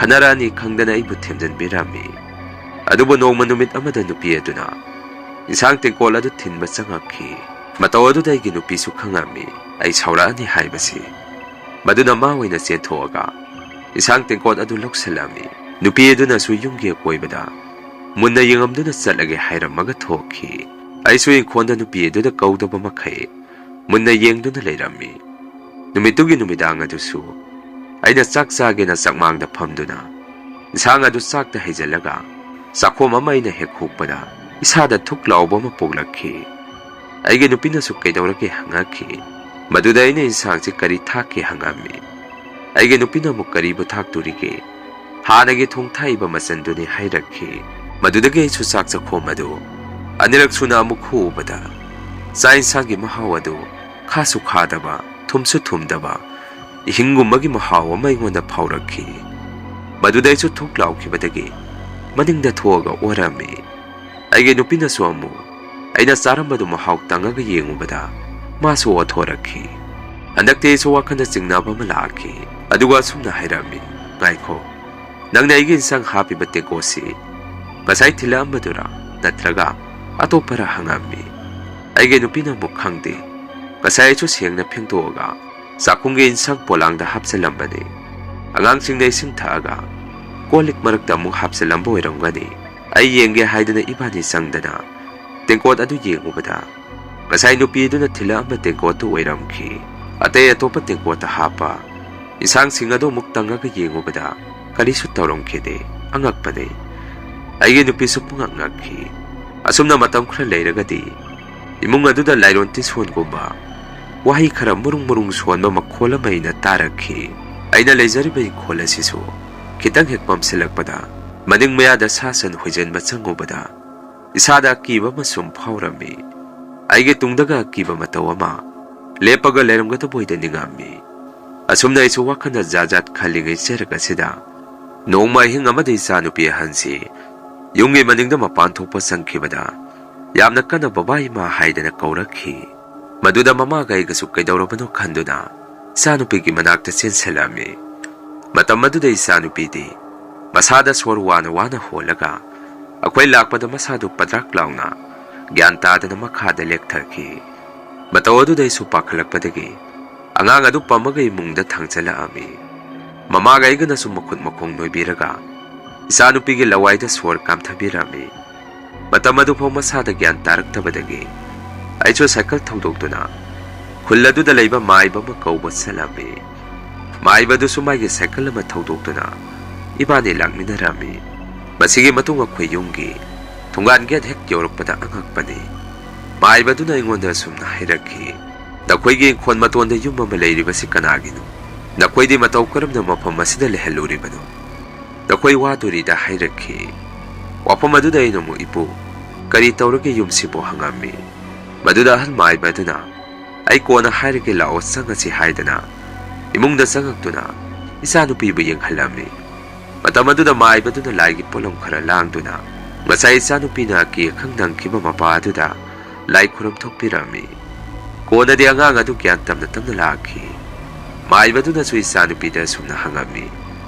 ꯈꯟꯅꯔꯛꯑꯅꯤ ꯈꯪꯗꯅ ꯑꯩꯕꯨ ꯊꯦꯝꯖꯤꯟꯕꯤꯔꯝꯃꯤ꯫ ꯑꯗꯨꯕꯨ ꯅꯣꯡꯃ ꯅꯨꯃꯤꯠ ꯑꯃꯗ ꯅꯨꯄꯤ ꯑꯗꯨꯅ ꯏꯟꯁꯥꯡ ꯇꯦꯡꯀꯣꯠ ꯑꯗꯨ ꯊꯤꯟꯕ ꯆꯪꯉꯛꯈꯤ꯫ ꯃꯇꯧ ꯑꯗꯨꯗ ꯑꯩꯒꯤ ꯅꯨꯄꯤꯁꯨ ꯈꯪꯉꯝꯃꯤ ꯑꯩ ꯁꯥꯎꯔꯛꯑꯅꯤ ꯍꯥꯏꯕꯁꯤ꯫ ꯃꯗꯨꯅ ꯃꯥ ꯑꯣꯏꯅ ꯆꯦꯟꯊꯣꯛꯑꯒ ꯏꯟꯁꯥꯡ ꯇꯦꯡꯀꯣꯠ ꯑꯗꯨ ꯂꯧꯁꯤꯜꯂꯝꯃꯤ꯫ ꯅꯨꯄꯤ ꯑꯗꯨꯅꯁꯨ ꯌꯨꯝꯒꯤ ꯑꯀꯣꯏꯕꯗ ꯃꯨꯟꯅ ꯌꯦꯡꯉꯝꯗꯨꯅ ꯆꯠꯂꯒꯦ ꯍꯥꯏꯔꯝꯃꯒ ꯊꯣꯛꯈꯤ꯫ ꯑꯩꯁꯨ ꯏꯪꯈꯣꯜꯗ ꯅꯨꯄꯤ ꯑꯗꯨꯗ ꯀꯧꯗꯕ ꯃꯈꯩ ꯃꯨꯟꯅ ꯌꯦꯡꯗꯨꯅ ꯂꯩꯔꯝꯃꯤ꯫ ꯅꯨꯃꯤꯠꯇꯨꯒꯤ ꯅꯨꯃꯤꯗꯥꯡ ꯑꯗꯨꯁꯨ ꯑꯩꯅ ꯆꯥꯛ ꯆꯥꯒꯦꯅ ꯆꯥꯛꯃꯥꯡꯗ ꯐꯝꯗꯨꯅ ꯏꯟꯁꯥꯡ ꯑꯗꯨ ꯆꯥꯛꯇ ꯍꯩꯖꯤꯜꯂꯒ ꯆꯥꯛꯈꯣꯝ ꯑꯃ ꯑꯩꯅ ꯍꯦꯛ ꯍꯨꯛꯄꯗ ꯏꯁꯥꯗ ꯊꯨꯛ ꯂꯥꯎꯕ ꯑꯃ ꯄꯣꯛꯂꯛꯈꯤ꯫ ꯑꯩꯒꯤ ꯅꯨꯄꯤꯅꯁꯨ "ꯀꯩꯗꯧꯔꯒꯦ?" ꯍꯪꯉꯛꯈꯤ꯫ ꯃꯗꯨꯗ ꯑꯩꯅ ꯏꯟꯁꯥꯡꯁꯤ ꯀꯔꯤ ꯊꯥꯛꯀꯦ ꯍꯪꯉꯝꯃꯤ꯫ ꯑꯩꯒꯤ ꯅꯨꯄꯤꯅ ꯑꯃꯨꯛ "ꯀꯔꯤꯕꯨ ꯊꯥꯛꯇꯣꯔꯤꯒꯦ? ꯍꯥꯟꯅꯒꯤ ꯊꯣꯡ ꯊꯥꯛꯏꯕ ꯃꯆꯟꯗꯨꯅꯤ" ꯍꯥꯏꯔꯛꯈꯤ꯫ ꯃꯗꯨꯗꯒꯤ ꯑꯩꯁꯨ ꯆꯥꯛ ꯆꯥꯛꯈꯣꯝ ꯑꯗꯨ ꯑꯅꯤꯔꯛ ꯁꯨꯅ ꯑꯃꯨꯛ ꯍꯨꯕꯗ ꯆꯥꯛ ꯏꯟꯁꯥꯡꯒꯤ ꯃꯍꯥꯎ ꯑꯗꯨ ꯈꯥꯁꯨ ꯈꯥꯗꯕ, ꯊꯨꯝꯁꯨ ꯊꯨꯝꯗꯕ, ꯏꯍꯤꯡꯒꯨꯝꯕꯒꯤ ꯃꯍꯥꯎ ꯑꯃ ꯑꯩꯉꯣꯟꯗ ꯐꯥꯎꯔꯛꯈꯤ꯫ ꯃꯗꯨꯗ ꯑꯩꯁꯨ ꯊꯨꯛ ꯂꯥꯎꯈꯤꯕꯗꯒꯤ ꯃꯅꯤꯡꯗ ꯊꯣꯛꯑꯒ ꯑꯣꯔꯝꯃꯤ꯫ ꯑꯩꯒꯤ ꯅꯨꯄꯤꯅꯁꯨ ꯑꯃꯨꯛ ꯑꯩꯅ ꯆꯥꯔꯝꯕꯗꯨ ꯃꯍꯥꯎ ꯇꯪꯉꯒ ꯌꯦꯡꯉꯨꯕꯗ ꯃꯥꯁꯨ ꯑꯣꯊꯣꯔꯛꯈꯤ꯫ ꯍꯟꯗꯛꯇꯤ ꯑꯩꯁꯨ ꯋꯥꯈꯜꯗ ꯆꯤꯡꯅꯕ ꯑꯃ ꯂꯥꯛꯈꯤ꯫ ꯑꯗꯨꯒ ꯑꯁꯨꯝꯅ ꯍꯥꯏꯔꯝꯃꯤ, "ꯉꯥꯏꯈꯣ, ꯅꯪꯅ ꯑꯩꯒꯤ ꯏꯟꯁꯥꯡ ꯍꯥꯞꯄꯤꯕ ꯇꯦꯡꯀꯣꯠꯁꯤ ꯉꯁꯥꯏ ꯊꯤꯜꯂꯛꯑꯝꯕꯗꯨꯔꯥ ꯅꯠꯇ꯭ꯔꯒ ꯑꯇꯣꯞꯄꯔꯥ?" ꯍꯪꯉꯝꯃꯤ꯫ ꯑꯩꯒꯤ ꯅꯨꯄꯤꯅ ꯑꯃꯨꯛ, "ꯈꯪꯗꯦ, ꯉꯁꯥꯏ ꯑꯩꯁꯨ ꯁꯦꯡꯅ ꯐꯦꯡꯗꯣꯛꯑꯒ ꯆꯥꯛꯈꯨꯝꯒꯤ ꯏꯟꯁꯥꯡ ꯄꯣꯂꯥꯡꯗ ꯍꯥꯞꯆꯜꯂꯝꯕꯅꯤ꯫ ꯑꯉꯥꯡꯁꯤꯡꯅ ꯏꯁꯤꯡ ꯊꯛꯑꯒ ꯀꯣꯜ ꯂꯤꯛ ꯃꯔꯛꯇ ꯑꯃꯨꯛ ꯍꯥꯞꯆꯜꯂꯝꯕ ꯑꯣꯏꯔꯝꯒꯅꯤ꯫ ꯑꯩ ꯌꯦꯡꯒꯦ" ꯍꯥꯏꯗꯅ ꯏꯕꯥꯅꯤ ꯆꯪꯗꯅ ꯇꯦꯡꯀꯣꯠ ꯑꯗꯨ ꯌꯦꯡꯉꯨꯕꯗ ꯉꯁꯥꯏ ꯅꯨꯄꯤ ꯑꯗꯨꯅ ꯊꯤꯜꯂꯛꯑꯝꯕ ꯇꯦꯡꯀꯣꯠꯇꯨ ꯑꯣꯏꯔꯝꯈꯤ꯫ ꯑꯇꯩ ꯑꯇꯣꯞꯄ ꯇꯦꯡꯀꯣꯠꯇ ꯍꯥꯞꯄ ꯏꯟꯁꯥꯡꯁꯤꯡ ꯑꯗꯨ ꯑꯃꯨꯛ ꯇꯪꯉꯒ ꯌꯦꯡꯉꯨꯕꯗ ꯀꯔꯤꯁꯨ ꯇꯧꯔꯝꯈꯤꯗꯦ꯫ ꯑꯉꯛꯄꯅꯤ꯫ ꯑꯩꯒꯤ ꯅꯨꯄꯤꯁꯨ ꯄꯨꯡꯉꯛ ꯉꯛꯈꯤ꯫ ꯑꯁꯨꯝꯅ ꯃꯇꯝ ꯈꯔ ꯂꯩꯔꯒꯗꯤ ꯏꯃꯨꯡ ꯑꯗꯨꯗ ꯂꯥꯏꯔꯣꯟ ꯇꯤꯟꯁꯣꯟꯒꯨꯝꯕ ꯋꯥꯍꯩ ꯈꯔ ꯃꯔꯨꯡ ꯃꯔꯨꯡ ꯁꯣꯟꯕ ꯃꯈꯣꯜ ꯑꯃ ꯑꯩꯅ ꯇꯥꯔꯛꯈꯤ꯫ ꯑꯩꯅ ꯂꯩꯖꯔꯤꯕ ꯏꯪꯈꯣꯜ ꯑꯁꯤꯁꯨ ꯈꯤꯇꯪ ꯍꯦꯛ ꯄꯝꯁꯤꯜꯂꯛꯄꯗ ꯃꯅꯤꯡ ꯃꯌꯥꯗ ꯁꯥ ꯁꯟ ꯍꯣꯏꯖꯤꯟꯕ ꯆꯪꯉꯨꯕꯗ ꯏꯁꯥꯗ ꯑꯀꯤꯕ ꯑꯃ ꯁꯨꯝ ꯐꯥꯎꯔꯝꯃꯤ꯫ ꯑꯩꯒꯤ ꯇꯨꯡꯗꯒ ꯑꯀꯤꯕ ꯃꯇꯧ ꯑꯃ ꯂꯦꯞꯄꯒ ꯂꯩꯔꯝꯒꯗꯕꯣꯏꯗ ꯅꯤꯡꯉꯝꯃꯤ꯫ ꯑꯁꯨꯝꯅ ꯑꯩꯁꯨ ꯋꯥꯈꯜꯗ ꯖꯥꯠ ꯖꯥꯠ ꯈꯜꯂꯤꯉꯩ ꯆꯦꯔꯛ ꯑꯁꯤꯗ ꯅꯣꯡꯃ ꯑꯍꯤꯡ ꯑꯃꯗ ꯏꯆꯥꯅꯨꯄꯤ ꯑꯍꯟꯁꯤ ꯌꯨꯝꯒꯤ ꯃꯅꯤꯡꯗ ꯃꯄꯥꯟ ꯊꯣꯛꯄ ꯆꯪꯈꯤꯕꯗ ꯌꯥꯝꯅ ꯀꯟꯅ "ꯕꯕꯥ, ꯏꯃꯥ" ꯍꯥꯏꯗꯅ ꯀꯧꯔꯛꯈꯤ꯫ ꯃꯗꯨꯗ ꯃꯃꯥꯒ ꯑꯩꯒꯁꯨ ꯀꯩꯗꯧꯔꯕꯅꯣ ꯈꯟꯗꯨꯅ ꯏꯆꯥꯅꯨꯄꯤꯒꯤ ꯃꯅꯥꯛꯇ ꯆꯦꯟꯁꯤꯜꯂꯝꯃꯤ꯫ ꯃꯇꯝ ꯑꯗꯨꯗ ꯏꯆꯥꯅꯨꯄꯤꯗꯤ ꯃꯁꯥꯗ ꯁꯣꯔ ꯋꯥꯅ ꯋꯥꯅ ꯍꯣꯜꯂꯒ ꯑꯩꯈꯣꯏ ꯂꯥꯛꯄꯗ ꯃꯁꯥꯗꯨ ꯄꯗ꯭ꯔꯥꯛ ꯂꯥꯎꯅ ꯒ꯭ꯌꯥꯟ ꯇꯥꯗꯅ ꯃꯈꯥꯗ ꯂꯦꯛꯊꯈꯤ꯫ ꯃꯇꯧ ꯑꯗꯨꯗ ꯑꯩꯁꯨ ꯄꯥꯈꯠꯂꯛꯄꯗꯒꯤ ꯑꯉꯥꯡ ꯑꯗꯨ ꯄꯝꯃꯒ ꯏꯃꯨꯡꯗ ꯊꯥꯡꯖꯜꯂꯛꯑꯝꯃꯤ꯫ ꯃꯃꯥꯒ ꯑꯩꯒꯅꯁꯨ ꯃꯈꯨꯠ ꯃꯈꯣꯡ ꯅꯣꯏꯕꯤꯔꯒ ꯏꯆꯥꯅꯨꯄꯤꯒꯤ ꯂꯋꯥꯏꯗ ꯁꯣꯔ ꯀꯥꯝꯊꯕꯤꯔꯝꯃꯤ꯫ ꯃꯇꯝ ꯑꯗꯨꯐꯥꯎ ꯃꯁꯥꯗ ꯒ꯭ꯌꯥꯟ ꯇꯥꯔꯛꯇꯕꯗꯒꯤ ꯑꯩꯁꯨ ꯁꯥꯏꯀꯜ ꯊꯧꯗꯣꯛꯇꯨꯅ ꯈꯨꯜ ꯑꯗꯨꯗ ꯂꯩꯕ ꯃꯥꯏꯕ ꯑꯃ ꯀꯧꯕ ꯆꯠꯂꯝꯃꯤ꯫ ꯃꯥꯏꯕꯗꯨꯁꯨ ꯃꯥꯒꯤ ꯁꯥꯏꯀꯜ ꯑꯃ ꯊꯧꯗꯣꯛꯇꯨꯅ ꯏꯕꯥꯅꯤ ꯂꯥꯛꯃꯤꯟꯅꯔꯝꯃꯤ꯫ ꯃꯁꯤꯒꯤ ꯃꯇꯨꯡ ꯑꯩꯈꯣꯏ ꯌꯨꯝꯒꯤ ꯊꯣꯡꯒꯥꯟ ꯒꯦꯠ ꯍꯦꯛ ꯌꯧꯔꯛꯄꯗ ꯑꯉꯛꯄꯅꯤ꯫ ꯃꯥꯏꯕꯗꯨꯅ ꯑꯩꯉꯣꯟꯗ ꯑꯁꯨꯝꯅ ꯍꯥꯏꯔꯛꯈꯤ, "ꯅꯈꯣꯏꯒꯤ ꯏꯪꯈꯣꯜ ꯃꯇꯣꯟꯗ ꯌꯨꯝ ꯑꯃ ꯂꯩꯔꯤꯕꯁꯤ ꯀꯅꯥꯒꯤꯅꯣ? ꯅꯈꯣꯏꯗꯤ ꯃꯇꯧ ꯀꯔꯝꯅ ꯃꯐꯝ ꯑꯁꯤꯗ ꯂꯩꯍꯜꯂꯨꯔꯤꯕꯅꯣ?" ꯅꯈꯣꯏ ꯋꯥꯗꯣꯔꯤꯗ ꯍꯥꯏꯔꯛꯈꯤ꯫ ꯋꯥꯐꯝ ꯑꯗꯨꯗ ꯑꯩꯅ ꯑꯃꯨꯛ, "ꯏꯄꯨ, ꯀꯔꯤ ꯇꯧꯔꯒꯦ ꯌꯨꯝꯁꯤꯕꯨ?" ꯍꯪꯉꯝꯃꯤ꯫ ꯃꯗꯨꯗ ꯑꯍꯜ ꯃꯥꯏꯕ ꯑꯗꯨꯅ, "ꯑꯩ ꯀꯣꯟꯅ ꯍꯥꯏꯔꯒꯦ, ꯂꯥꯛꯑꯣ ꯆꯪꯉꯁꯤ" ꯍꯥꯏꯗꯅ ꯏꯃꯨꯡꯗ ꯆꯪꯉꯛꯇꯨꯅ ꯏꯆꯥꯅꯨꯄꯤꯕꯨ ꯌꯦꯡꯍꯜꯂꯝꯃꯤ꯫ ꯃꯇꯝ ꯑꯗꯨꯗ ꯃꯥꯏꯕꯗꯨꯅ ꯂꯥꯏꯒꯤ ꯄꯣꯠꯂꯝ ꯈꯔ ꯂꯥꯡꯗꯨꯅ ꯉꯁꯥꯏ ꯏꯆꯥꯅꯨꯄꯤꯅ ꯑꯀꯤ ꯑꯈꯪ ꯅꯪꯈꯤꯕ ꯃꯄꯥ ꯑꯗꯨꯗ ꯂꯥꯏ ꯈꯨꯔꯨꯝ ꯊꯣꯛꯄꯤꯔꯝꯃꯤ꯫ ꯀꯣꯟꯅꯗꯤ ꯑꯉꯥꯡ ꯑꯗꯨ ꯒ꯭ꯌꯥꯟ ꯇꯞꯅ ꯇꯞꯅ ꯂꯥꯛꯈꯤ꯫ ꯃꯥꯏꯕꯗꯨꯅꯁꯨ ꯏꯆꯥꯅꯨꯄꯤꯗ ꯑꯁꯨꯝꯅ ꯍꯪꯉꯝꯃꯤ,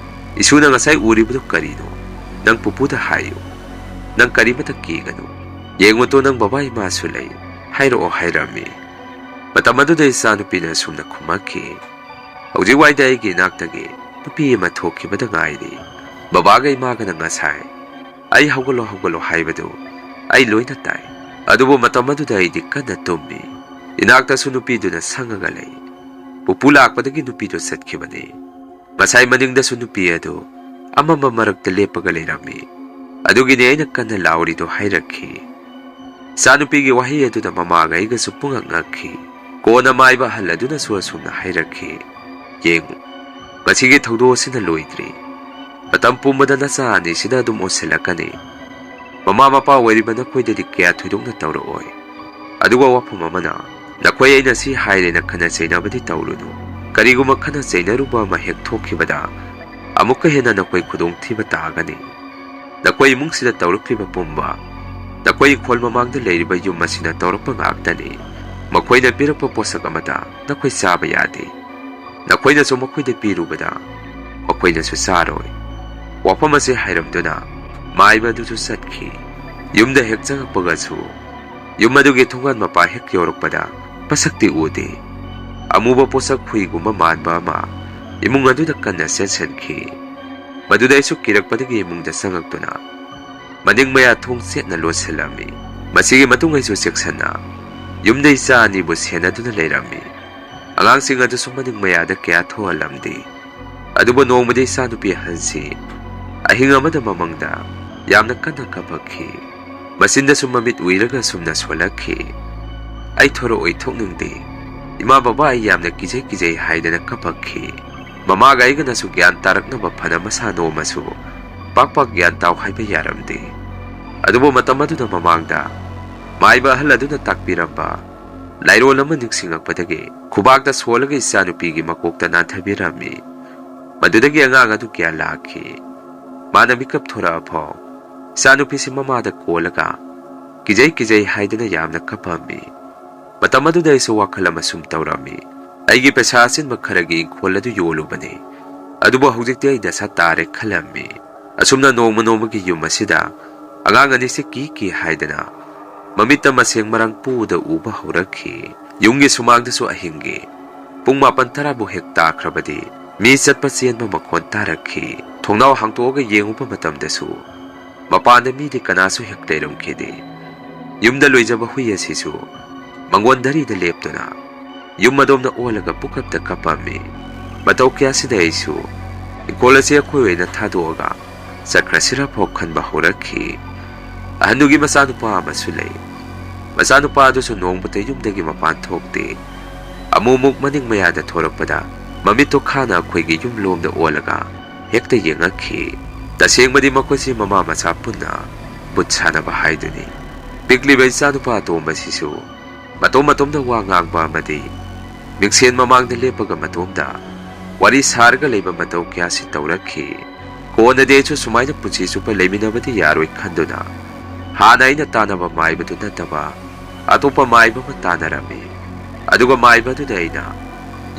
"ꯏꯁꯨꯅ ꯉꯁꯥꯏ ꯎꯔꯤꯕꯗꯨ ꯀꯔꯤꯅꯣ? ꯅꯪ ꯄꯨꯄꯨꯗ ꯍꯥꯏꯌꯨ꯫ ꯅꯪ ꯀꯔꯤꯃꯇ ꯀꯤꯒꯅꯨ꯫ ꯌꯦꯡꯉꯨꯇꯣ, ꯅꯪ ꯕꯕꯥ ꯏꯃꯥꯁꯨ ꯂꯩ꯫ ꯍꯥꯏꯔꯛꯑꯣ" ꯍꯥꯏꯔꯝꯃꯤ꯫ ꯃꯇꯝ ꯑꯗꯨꯗ ꯏꯆꯥꯅꯨꯄꯤꯅ ꯑꯁꯨꯝꯅ ꯈꯨꯝꯃꯛꯈꯤ, "ꯍꯧꯖꯤꯛ ꯋꯥꯏꯗ ꯑꯩꯒꯤ ꯏꯅꯥꯛꯇꯒꯤ ꯅꯨꯄꯤ ꯑꯃ ꯊꯣꯛꯈꯤꯕꯗ ꯉꯥꯏꯔꯤ꯫ ꯕꯕꯥꯒ ꯏꯃꯥꯒꯅ ꯉꯁꯥꯏ ꯑꯩ ꯍꯧꯒꯠꯂꯣ ꯍꯧꯒꯠꯂꯣ ꯍꯥꯏꯕꯗꯨ ꯑꯩ ꯂꯣꯏꯅ ꯇꯥꯏ꯫ ꯑꯗꯨꯕꯨ ꯃꯇꯝ ꯑꯗꯨꯗ ꯑꯩꯗꯤ ꯀꯟꯅ ꯇꯨꯝꯃꯤ꯫ ꯏꯅꯥꯛꯇꯁꯨ ꯅꯨꯄꯤꯗꯨꯅ ꯁꯪꯉꯒ ꯂꯩ꯫ ꯄꯨꯄꯨ ꯂꯥꯛꯄꯗꯒꯤ ꯅꯨꯄꯤꯗꯨ ꯆꯠꯈꯤꯕꯅꯤ꯫ ꯉꯁꯥꯏ ꯃꯅꯤꯡꯗꯁꯨ ꯅꯨꯄꯤ ꯑꯗꯨ ꯑꯃꯝꯕ ꯃꯔꯛꯇ ꯂꯦꯞꯄꯒ ꯂꯩꯔꯝꯃꯤ꯫ ꯑꯗꯨꯒꯤꯅꯤ ꯑꯩꯅ ꯀꯟꯅ ꯂꯥꯎꯔꯤꯗꯨ" ꯍꯥꯏꯔꯛꯈꯤ꯫ ꯏꯆꯥꯅꯨꯄꯤꯒꯤ ꯋꯥꯍꯩ ꯑꯗꯨꯗ ꯃꯃꯥꯒ ꯑꯩꯒꯁꯨ ꯄꯨꯡꯉꯛ ꯉꯛꯈꯤ꯫ ꯀꯣꯟꯅ ꯃꯥꯏꯕ ꯑꯍꯜ ꯑꯗꯨꯅꯁꯨ ꯑꯁꯨꯝꯅ ꯍꯥꯏꯔꯛꯈꯤ, "ꯌꯦꯡꯉꯨ, ꯉꯁꯤꯒꯤ ꯊꯧꯗꯣꯛ ꯑꯁꯤꯅ ꯂꯣꯏꯗ꯭ꯔꯤ꯫ ꯃꯇꯝ ꯄꯨꯝꯕꯗ ꯅꯆꯥ ꯑꯅꯤꯁꯤꯅ ꯑꯗꯨꯝ ꯑꯣꯟꯁꯤꯜꯂꯛꯀꯅꯤ꯫ ꯃꯃꯥ ꯃꯄꯥ ꯑꯣꯏꯔꯤꯕ ꯅꯈꯣꯏꯗꯗꯤ ꯀꯌꯥ ꯊꯣꯏꯗꯣꯛꯅ ꯇꯧꯔꯛꯑꯣꯏ꯫ ꯑꯗꯨꯒ ꯋꯥꯐꯝ ꯑꯃꯅ, ꯅꯈꯣꯏ ꯑꯩꯅ ꯁꯤ ꯍꯥꯏꯔꯦꯅ ꯈꯠꯅ ꯆꯩꯅꯕꯗꯤ ꯇꯧꯔꯨꯅꯨ꯫ ꯀꯔꯤꯒꯨꯝꯕ ꯈꯠꯅ ꯆꯩꯅꯔꯨꯕ ꯑꯃ ꯍꯦꯛ ꯊꯣꯛꯈꯤꯕꯗ, ꯑꯃꯨꯛꯀ ꯍꯦꯟꯅ ꯅꯈꯣꯏ ꯈꯨꯗꯣꯡꯊꯤꯕ ꯇꯥꯒꯅꯤ꯫ ꯅꯈꯣꯏ ꯏꯃꯨꯡꯁꯤꯗ ꯇꯧꯔꯛꯂꯤꯕ ꯄꯨꯝꯕ, ꯅꯈꯣꯏ ꯏꯪꯈꯣꯜ ꯃꯃꯥꯡꯗ ꯂꯩꯔꯤꯕ ꯌꯨꯝ ꯑꯁꯤꯅ ꯇꯧꯔꯛꯄ ꯉꯥꯛꯇꯅꯤ꯫ ꯃꯈꯣꯏꯅ ꯄꯤꯔꯛꯄ ꯄꯣꯠꯁꯛ ꯑꯃꯠꯇ ꯅꯈꯣꯏ ꯆꯥꯕ ꯌꯥꯗꯦ꯫ ꯅꯈꯣꯏꯅꯁꯨ ꯃꯈꯣꯏꯗ ꯄꯤꯔꯨꯕꯗ ꯃꯈꯣꯏꯅꯁꯨ ꯆꯥꯔꯣꯏ꯫ ꯋꯥꯐꯝ ꯑꯁꯤ ꯍꯥꯏꯔꯝꯗꯨꯅ ꯃꯥꯏꯕ ꯑꯗꯨꯁꯨ ꯆꯠꯈꯤ꯫ ꯌꯨꯝꯗ ꯍꯦꯛ ꯆꯪꯉꯛꯄꯒꯁꯨ ꯌꯨꯝ ꯑꯗꯨꯒꯤ ꯊꯣꯡꯒꯥꯟ ꯃꯄꯥ ꯍꯦꯛ ꯌꯧꯔꯛꯄꯗ ꯃꯁꯛꯇꯤ ꯎꯗꯦ꯫ ꯑꯃꯨꯕ ꯄꯣꯠꯁꯛ ꯍꯨꯏꯒꯨꯝꯕ ꯃꯥꯟꯕ ꯑꯃ ꯏꯃꯨꯡ ꯑꯗꯨꯗ ꯀꯟꯅ ꯆꯦꯟꯁꯤꯟꯈꯤ꯫ ꯃꯗꯨꯗ ꯑꯩꯁꯨ ꯀꯤꯔꯛꯄꯗꯒꯤ ꯏꯃꯨꯡꯗ ꯆꯪꯉꯛꯇꯨꯅ ꯃꯅꯤꯡ ꯃꯌꯥ ꯊꯣꯡ ꯆꯦꯠꯅ ꯂꯣꯟꯁꯤꯜꯂꯝꯃꯤ꯫ ꯃꯁꯤꯒꯤ ꯃꯇꯨꯡ ꯑꯩꯁꯨ ꯆꯦꯛꯁꯤꯟꯅ ꯌꯨꯝꯗ ꯏꯆꯥ ꯑꯅꯤꯕꯨ ꯁꯦꯟꯅꯗꯨꯅ ꯂꯩꯔꯝꯃꯤ꯫ ꯑꯉꯥꯡꯁꯤꯡ ꯑꯗꯨꯁꯨ ꯃꯅꯤꯡ ꯃꯌꯥꯗ ꯀꯌꯥ ꯊꯣꯛꯍꯜꯂꯝꯗꯦ꯫ ꯑꯗꯨꯕꯨ ꯅꯣꯡꯃꯗꯤ ꯏꯆꯥꯅꯨꯄꯤ ꯑꯍꯟꯁꯤ ꯑꯍꯤꯡ ꯑꯃꯗ ꯃꯃꯪꯗ ꯌꯥꯝꯅ ꯀꯟꯅ ꯀꯞꯄꯛꯈꯤ꯫ ꯃꯆꯤꯟꯗꯁꯨ ꯃꯃꯤꯠ ꯎꯏꯔꯒ ꯁꯨꯝꯅ ꯁꯣꯜꯂꯛꯈꯤ, "ꯑꯩ ꯊꯣꯔꯛꯑꯣꯏ, ꯊꯣꯛꯅꯤꯡꯗꯦ꯫ ꯏꯃꯥ ꯕꯕꯥ, ꯑꯩ ꯌꯥꯝꯅ ꯀꯤꯖꯩ, ꯀꯤꯖꯩ" ꯍꯥꯏꯗꯅ ꯀꯞꯄꯛꯈꯤ꯫ ꯃꯃꯥꯒ ꯑꯩꯒꯅꯁꯨ ꯒ꯭ꯌꯥꯟ ꯇꯥꯔꯛꯅꯕ ꯐꯅ ꯃꯁꯥ ꯅꯣꯝꯃꯁꯨ ꯄꯥꯛ ꯄꯥꯛ ꯒ꯭ꯌꯥꯟ ꯇꯥꯎ ꯍꯥꯏꯕ ꯌꯥꯔꯝꯗꯦ꯫ ꯑꯗꯨꯕꯨ ꯃꯇꯝ ꯑꯗꯨꯗ ꯃꯃꯥꯡꯗ ꯃꯥꯏꯕ ꯑꯍꯜ ꯑꯗꯨꯅ ꯇꯥꯛꯄꯤꯔꯝꯕ ꯂꯥꯏꯔꯣꯜ ꯑꯃ ꯅꯤꯡꯁꯤꯡꯉꯛꯄꯗꯒꯤ ꯈꯨꯕꯥꯛꯇ ꯁꯣꯜꯂꯒ ꯏꯆꯥꯅꯨꯄꯤꯒꯤ ꯃꯀꯣꯛꯇ ꯅꯥꯟꯊꯕꯤꯔꯝꯃꯤ꯫ ꯃꯗꯨꯗꯒꯤ ꯑꯉꯥꯡ ꯑꯗꯨ ꯀꯌꯥ ꯂꯥꯛꯈꯤ꯫ ꯃꯥꯅ ꯃꯤꯀꯞ ꯊꯣꯔꯛꯑ ꯐꯥꯎ ꯏꯆꯥꯅꯨꯄꯤꯁꯤ ꯃꯃꯥꯗ ꯀꯣꯜꯂꯒ ꯀꯤꯖꯩ ꯀꯤꯖꯩ ꯍꯥꯏꯗꯨꯅ ꯌꯥꯝꯅ ꯀꯞꯄꯝꯃꯤ꯫ ꯃꯇꯝ ꯑꯗꯨꯗ ꯑꯩꯁꯨ ꯋꯥꯈꯜ ꯑꯃ ꯁꯨꯝ ꯇꯧꯔꯝꯃꯤ꯫ ꯑꯩꯒꯤ ꯄꯩꯁꯥ ꯑꯆꯤꯟꯕ ꯈꯔꯒꯤ ꯏꯪꯈꯣꯜ ꯑꯗꯨ ꯌꯣꯜꯂꯨꯕꯅꯤ꯫ ꯑꯗꯨꯕꯨ ꯍꯧꯖꯤꯛꯇꯤ ꯑꯩ ꯗꯁꯥ ꯇꯥꯔꯦ ꯈꯜꯂꯝꯃꯤ꯫ ꯑꯁꯨꯝꯅ ꯅꯣꯡꯃ ꯅꯣꯡꯃꯒꯤ ꯌꯨꯝ ꯑꯁꯤꯗ ꯑꯉꯥꯡ ꯑꯅꯤꯁꯤ ꯀꯤ ꯀꯤ ꯍꯥꯏꯗꯅ ꯃꯃꯤꯠꯇ ꯃꯁꯦꯡ ꯃꯔꯥꯡ ꯄꯨꯗ ꯎꯕ ꯍꯧꯔꯛꯈꯤ꯫ ꯌꯨꯝꯒꯤ ꯁꯨꯃꯥꯡꯗꯁꯨ ꯑꯍꯤꯡꯒꯤ ꯄꯨꯡ ꯃꯥꯄꯟ ꯇꯔꯥꯕꯨ ꯍꯦꯛ ꯇꯥꯈ꯭ꯔꯕꯗꯤ ꯃꯤ ꯆꯠꯄ ꯆꯦꯟꯕ ꯃꯈꯣꯟ ꯇꯥꯔꯛꯈꯤ꯫ ꯊꯣꯡꯅꯥꯎ ꯍꯥꯡꯇꯣꯛꯑꯒ ꯌꯦꯡꯉꯨꯕ ꯃꯇꯝꯗꯁꯨ ꯃꯄꯥꯟꯗ ꯃꯤꯗꯤ ꯀꯅꯥꯁꯨ ꯍꯦꯛ ꯂꯩꯔꯝꯈꯤꯗꯦ꯫ ꯌꯨꯝꯗ ꯂꯣꯏꯖꯕ ꯍꯨꯏ ꯑꯁꯤꯁꯨ ꯃꯪꯒꯣꯟ ꯙꯔꯤꯗ ꯂꯦꯞꯇꯨꯅ ꯌꯨꯝ ꯑꯗꯣꯝꯗ ꯑꯣꯜꯂꯒ ꯄꯨꯀꯞꯇ ꯀꯞꯄꯝꯃꯤ꯫ ꯃꯇꯧ ꯀꯌꯥꯁꯤꯗ ꯑꯩꯁꯨ ꯏꯪꯈꯣꯜ ꯑꯁꯤ ꯑꯩꯈꯣꯏ ꯑꯣꯏꯅ ꯊꯥꯗꯣꯛꯑꯒ ꯆꯠꯈ꯭ꯔꯁꯤꯔ ꯐꯥꯎ ꯈꯟꯕ ꯍꯧꯔꯛꯈꯤ꯫ ꯑꯍꯟꯗꯨꯒꯤ ꯃꯆꯥꯅꯨꯄꯥ ꯑꯃꯁꯨ ꯂꯩ꯫ ꯃꯆꯥꯅꯨꯄꯥ ꯑꯗꯨꯁꯨ ꯅꯣꯡꯃꯇ ꯌꯨꯝꯗꯒꯤ ꯃꯄꯥꯟ ꯊꯣꯛꯇꯦ꯫ ꯑꯃꯨꯛ ꯑꯃꯨꯛ ꯃꯅꯤꯡ ꯃꯌꯥꯗ ꯊꯣꯔꯛꯄꯗ ꯃꯃꯤꯠꯇꯣ ꯈꯥꯅ ꯑꯩꯈꯣꯏꯒꯤ ꯌꯨꯝ ꯂꯣꯝꯗ ꯑꯣꯜꯂꯒ ꯍꯦꯛꯇ ꯌꯦꯡꯉꯛꯈꯤ꯫ ꯇꯁꯦꯡꯕꯗꯤ ꯃꯈꯣꯏꯁꯤ ꯃꯃꯥ ꯃꯆꯥ ꯄꯨꯟꯅ ꯈꯨꯠ ꯁꯥꯟꯅꯕ ꯍꯥꯏꯗꯨꯅꯤ꯫ ꯄꯤꯛꯂꯤꯕ ꯏꯆꯥꯅꯨꯄꯥ ꯑꯇꯣꯝꯕꯁꯤꯁꯨ ꯃꯇꯣꯝ ꯃꯇꯣꯝꯗ ꯋꯥ ꯉꯥꯡꯕ ꯑꯃꯗꯤ ꯃꯤꯡꯁꯦꯟ ꯃꯃꯥꯡꯗ ꯂꯦꯞꯄꯒ ꯃꯇꯣꯝꯗ ꯋꯥꯔꯤ ꯁꯥꯔꯒ ꯂꯩꯕ ꯃꯇꯧ ꯀꯌꯥꯁꯤ ꯇꯧꯔꯛꯈꯤ꯫ ꯀꯣꯟꯅꯗꯤ ꯑꯩꯁꯨ ꯁꯨꯃꯥꯏꯅ ꯄꯨꯟꯁꯤ ꯆꯨꯞꯄ ꯂꯩꯃꯤꯟꯅꯕꯗꯤ ꯌꯥꯔꯣꯏ ꯈꯟꯗꯨꯅ ꯍꯥꯟꯅ ꯑꯩꯅ ꯇꯥꯟꯅꯕ ꯃꯥꯏꯕꯗꯨ ꯅꯠꯇꯕ ꯑꯇꯣꯞꯄ ꯃꯥꯏꯕ ꯑꯃ ꯇꯥꯟꯅꯔꯝꯃꯤ꯫ ꯑꯗꯨꯒ ꯃꯥꯏꯕ ꯑꯗꯨꯗ ꯑꯩꯅ,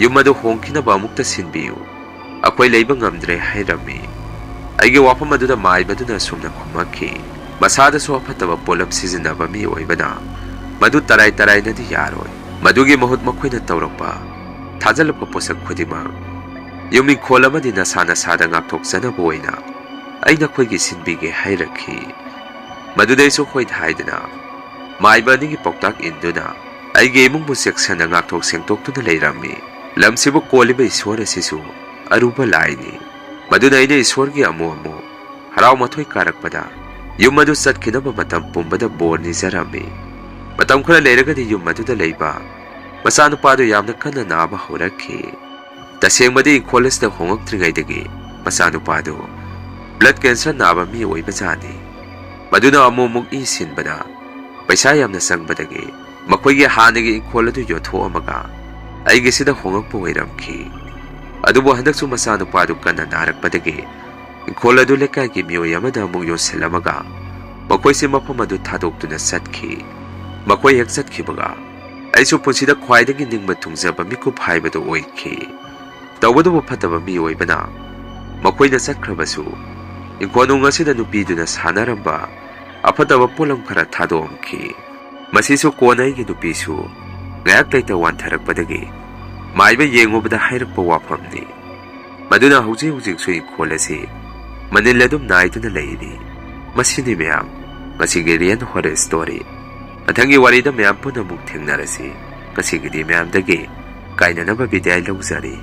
"ꯌꯨꯝ ꯑꯗꯨ ꯍꯣꯡꯈꯤꯅꯕ ꯑꯃꯨꯛꯇ ꯁꯤꯟꯕꯤꯌꯨ, ꯑꯩꯈꯣꯏ ꯂꯩꯕ ꯉꯝꯗ꯭ꯔꯦ" ꯍꯥꯏꯔꯝꯃꯤ꯫ ꯑꯩꯒꯤ ꯋꯥꯐꯝ ꯑꯗꯨꯗ ꯃꯥꯏꯕ ꯑꯗꯨꯅ ꯑꯁꯨꯝꯅ ꯈꯨꯝꯃꯛꯈꯤ, "ꯃꯁꯥꯗꯁꯨ ꯑꯐꯠꯇꯕ ꯄꯣꯠꯂꯝ ꯁꯤꯖꯤꯟꯅꯕ ꯃꯤ ꯑꯣꯏꯕꯅ ꯃꯗꯨ ꯇꯔꯥꯏ ꯇꯔꯥꯏꯅꯗꯤ ꯌꯥꯔꯣꯏ꯫ ꯃꯗꯨꯒꯤ ꯃꯍꯨꯠ ꯃꯈꯣꯏꯅ ꯇꯧꯔꯛꯄ, ꯊꯥꯖꯜꯂꯛꯄ ꯄꯣꯠꯁꯛ ꯈꯨꯗꯤꯡꯃꯛ ꯌꯨꯝ ꯏꯪꯈꯣꯜ ꯑꯃꯗꯤ ꯅꯁꯥ ꯅꯁꯥꯗ ꯉꯥꯛꯊꯣꯛꯆꯅꯕ ꯑꯣꯏꯅ ꯑꯩ ꯅꯈꯣꯏꯒꯤ ꯁꯤꯟꯕꯤꯒꯦ" ꯍꯥꯏꯔꯛꯈꯤ꯫ ꯃꯗꯨꯗꯩꯁꯨ ꯍꯣꯏ ꯍꯥꯏꯗꯅ ꯃꯥꯏꯕ ꯑꯅꯤꯒꯤ ꯄꯥꯎꯇꯥꯛ ꯏꯟꯗꯨꯅ ꯑꯩꯒꯤ ꯏꯃꯨꯡꯕꯨ ꯆꯦꯛꯁꯟꯅ ꯉꯥꯛꯊꯣꯛ ꯁꯦꯡꯗꯣꯛꯇꯨꯅ ꯂꯩꯔꯝꯃꯤ꯫ ꯂꯝꯁꯤꯕꯨ ꯀꯣꯜꯂꯤꯕ ꯏꯁꯣꯔ ꯑꯁꯤꯁꯨ ꯑꯔꯨꯕ ꯂꯥꯏꯅꯤ꯫ ꯃꯗꯨꯅ ꯑꯩꯅ ꯏꯁꯣꯔꯒꯤ ꯑꯃꯨ ꯑꯃꯨ ꯍꯔꯥꯎ ꯃꯊꯣꯏ ꯀꯥꯔꯛꯄꯗ ꯌꯨꯝ ꯑꯗꯨ ꯆꯠꯈꯤꯅꯕ ꯃꯇꯝ ꯄꯨꯝꯕꯗ ꯕꯣꯔ ꯅꯤꯖꯔꯝꯃꯤ꯫ ꯃꯇꯝ ꯈꯔ ꯂꯩꯔꯒꯗꯤ ꯌꯨꯝ ꯑꯗꯨꯗ ꯂꯩꯕ ꯃꯆꯥꯅꯨꯄꯥꯗꯨ ꯌꯥꯝꯅ ꯀꯟꯅ ꯅꯥꯕ ꯍꯧꯔꯛꯈꯤ꯫ ꯇꯁꯦꯡꯕꯗꯤ ꯏꯪꯈꯣꯜ ꯑꯁꯤꯗ ꯍꯣꯡꯂꯛꯇ꯭ꯔꯤꯉꯩꯗꯒꯤ ꯃꯆꯥꯅꯨꯄꯥꯗꯨ blood cancer ꯅꯥꯕ ꯃꯤ ꯑꯣꯏꯕꯖꯥꯠꯅꯤ꯫ ꯃꯗꯨꯅ ꯑꯃꯨꯛ ꯑꯃꯨꯛ ꯏ ꯁꯤꯟꯕꯗ ꯄꯩꯁꯥ ꯌꯥꯝꯅ ꯆꯪꯕꯗꯒꯤ ꯃꯈꯣꯏꯒꯤ ꯍꯥꯟꯅꯒꯤ ꯏꯪꯈꯣꯜ ꯑꯗꯨ ꯌꯣꯟꯊꯣꯛꯑꯝꯃꯒ ꯑꯩꯒꯤꯁꯤꯗ ꯍꯣꯡꯂꯛꯄ ꯑꯣꯏꯔꯝꯈꯤ꯫ ꯑꯗꯨꯕꯨ ꯍꯟꯗꯛꯁꯨ ꯃꯆꯥꯅꯨꯄꯥꯗꯨ ꯀꯟꯅ ꯅꯥꯔꯛꯄꯗꯒꯤ ꯏꯪꯈꯣꯜ ꯑꯗꯨ ꯂꯩꯀꯥꯏꯒꯤ ꯃꯤꯑꯣꯏ ꯑꯃꯗ ꯑꯃꯨꯛ ꯌꯣꯟꯁꯤꯜꯂꯝꯃꯒ ꯃꯈꯣꯏꯁꯦ ꯃꯐꯝ ꯑꯗꯨ ꯊꯥꯗꯣꯛꯇꯨꯅ ꯆꯠꯈꯤ꯫ ꯃꯈꯣꯏ ꯍꯦꯛ ꯆꯠꯈꯤꯕꯒ ꯑꯩꯁꯨ ꯄꯨꯟꯁꯤꯗ ꯈ꯭ꯋꯥꯏꯗꯒꯤ ꯅꯤꯡꯕ ꯊꯨꯡꯖꯕ ꯃꯤꯀꯨꯞ ꯍꯥꯏꯕꯗꯨ ꯑꯣꯏꯈꯤ꯫ ꯇꯧꯕꯇꯕꯨ ꯐꯠꯇꯕ ꯃꯤ ꯑꯣꯏꯕꯅ ꯃꯈꯣꯏꯅ ꯆꯠꯈ꯭ꯔꯕꯁꯨ ꯏꯪꯈꯣꯜꯅꯨꯡ ꯑꯁꯤꯗ ꯅꯨꯄꯤꯗꯨꯅ ꯁꯥꯟꯅꯔꯝꯕ ꯑꯐꯠꯇꯕ ꯄꯣꯠꯂꯝ ꯈꯔ ꯊꯥꯗꯣꯛꯑꯝꯈꯤ꯫ ꯃꯁꯤꯁꯨ ꯀꯣꯟꯅ ꯑꯩꯒꯤ ꯅꯨꯄꯤꯁꯨ ꯉꯥꯏꯍꯥꯛ ꯂꯩꯇ ꯋꯥꯟꯊꯔꯛꯄꯗꯒꯤ ꯃꯥꯏꯕ ꯌꯦꯡꯉꯨꯕꯗ ꯍꯥꯏꯔꯛꯄ ꯋꯥꯐꯝꯅꯤ꯫ ꯃꯗꯨꯅ ꯍꯧꯖꯤꯛ ꯍꯧꯖꯤꯛꯁꯨ ꯏꯪꯈꯣꯜ ꯑꯁꯤ ꯃꯅꯤꯜ ꯑꯗꯨꯝ ꯅꯥꯏꯗꯨꯅ ꯂꯩꯔꯤ꯫ ꯃꯁꯤꯅꯤ ꯃꯌꯥꯝ, ꯉꯁꯤꯒꯤ Real Horror Story꯫ ꯃꯊꯪꯒꯤ ꯋꯥꯔꯤꯗ ꯃꯌꯥꯝ ꯄꯨꯟꯅ ꯑꯃꯨꯛ ꯊꯦꯡꯅꯔꯁꯤ꯫ ꯉꯁꯤꯒꯤꯗꯤ ꯃꯌꯥꯝꯗꯒꯤ ꯀꯥꯏꯅꯅꯕ ꯕꯤꯗꯥꯏ ꯂꯧꯖꯔꯤ꯫